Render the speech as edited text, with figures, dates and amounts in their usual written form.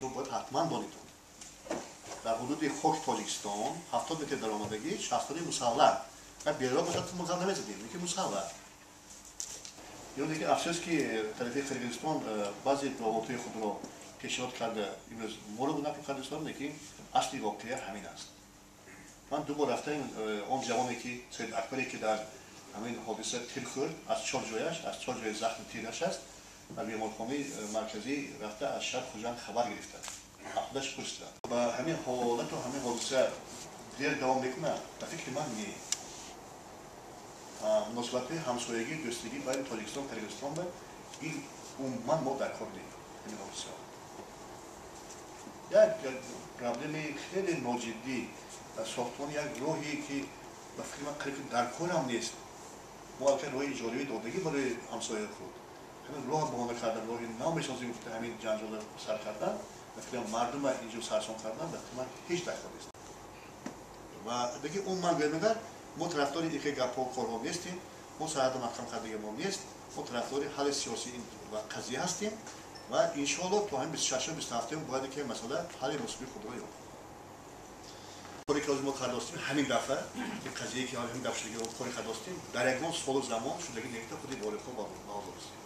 Бояд ҳатман донитон, дар ҳудуди хоки Тоҷикистон 70 метр даромадагӣ шахсони мусаллаҳ ва беро бошад, мо гап намезадем, лекин мусаллаҳ. Ё лекин афсӯс, ки тарафи Қирғизистон баъзе доводҳои худро пешниҳод карда, имрӯз моро гунаҳкор кардастон, лекин асли воқеа ҳамин аст. Ман ду бор рафтаем, он ҷавоне ки Саид Акбаре, ки дар ҳамин ҳодиса тир хӯрд, аз чор ҷояш, аз чор ҷои захми тираш аст, ба беморхонаи марказӣ рафта, аз шаҳр Хуҷанд хабар гирифта, худаш пурсида. Ба ҳамин ҳолату ҳамин ҳодиса дер давом мекунад, ба фикри ман, не. Муносибатҳои ҳамсоягӣ, дӯстигӣ байни Тоҷикистон, Қирғизистон ба ин умуман мо дар кор неем. Ҳамин ҳодисаҳо як проблеми хеле ноҷиддӣ дар сохтмони як роҳе, ки ба фикри ман қариб дар корам нест. Мо аллакай роҳи иҷоравӣ додагӣ барои ҳамсояи худ, ҳамин роҳ баҳона кардан, роҳи нав месозем гуфта, ҳамин ҷанҷолро сар кардан, ба фикри ман, мардума инҷо сарсон кардан, ба фикри ман, ҳеҷ дар кор нест. Ва лекин умуман гӯям, агар мо тарафдори ин хел гапҳо, корҳо нестем, мо сарҳадро маҳкам кардагӣ мо нест, мо тарафдори ҳалли сиёсии ин қазия ҳастем ва иншоалло то ҳамин 26-ум, 27-ум бояд ки масъала ҳалли мусбии худро ёбад. Коре ки ҳозир мо кардостем, ҳамин дафъа, ки қазие ки ҳамин дафъа шудагӣ, кори кардостем, дар ягон солу замон шудагӣ некта худи борихо баҳо додастем.